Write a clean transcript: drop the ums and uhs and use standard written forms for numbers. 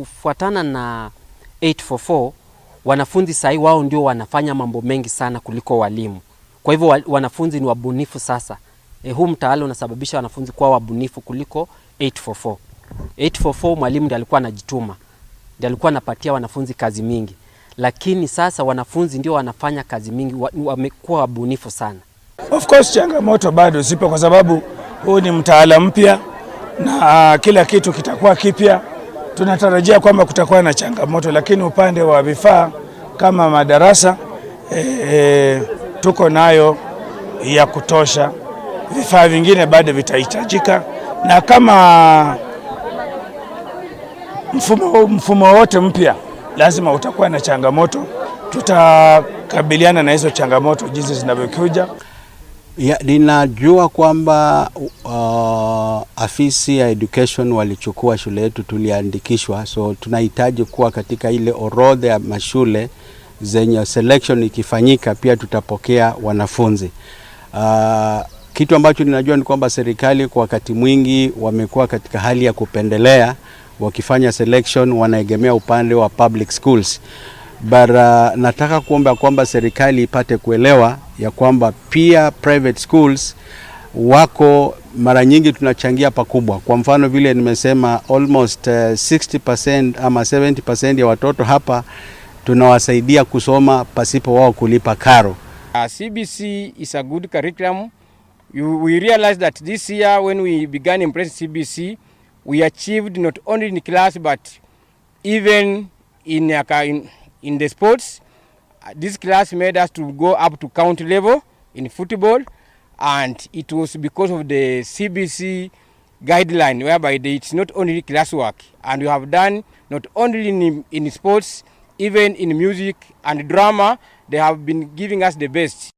Kufuatana na 844, wanafunzi sahii wao ndio wanafanya mambo mengi sana kuliko walimu. Kwa hivyo wanafunzi ni wabunifu sasa. Huu mtaala unasababisha wanafunzi kuwa wabunifu kuliko 844. 844 mwalimu ndiye alikuwa anajituma, ndiye alikuwa anapatia wanafunzi kazi mingi, lakini sasa wanafunzi ndio wanafanya kazi mingi, wamekuwa wabunifu sana. Of course changamoto bado zipo kwa sababu huu ni mtaala mpya na kila kitu kitakuwa kipya. Tunatarajia kwamba kutakuwa na changamoto, lakini upande wa vifaa kama madarasa tuko nayo ya kutosha. Vifaa vingine bado vitahitajika, na kama mfumo wote mpya lazima utakuwa na changamoto. Tutakabiliana na hizo changamoto jinsi zinavyokuja. Ya, ninajua kwamba afisi ya education walichukua shule yetu, tuliandikishwa, so tunahitaji kuwa katika ile orodha ya mashule zenye selection ikifanyika, pia tutapokea wanafunzi. Kitu ambacho ninajua ni kwamba serikali kwa wakati mwingi wamekuwa katika hali ya kupendelea, wakifanya selection wanaegemea upande wa public schools. But nataka kuomba kwamba serikali ipate kuelewa ya kwamba pia private schools wako mara nyingi tunachangia pakubwa. Kwa mfano vile nimesema almost 60% ama 70% ya watoto hapa tunawasaidia kusoma pasipo wao kulipa karo. CBC is a good curriculum. We realize that this year when we began embracing CBC, we achieved not only in class but even in the sports. This class made us to go up to county level in football, and it was because of the CBC guideline whereby it's not only classwork, and we have done not only in sports, even in music and drama, they have been giving us the best.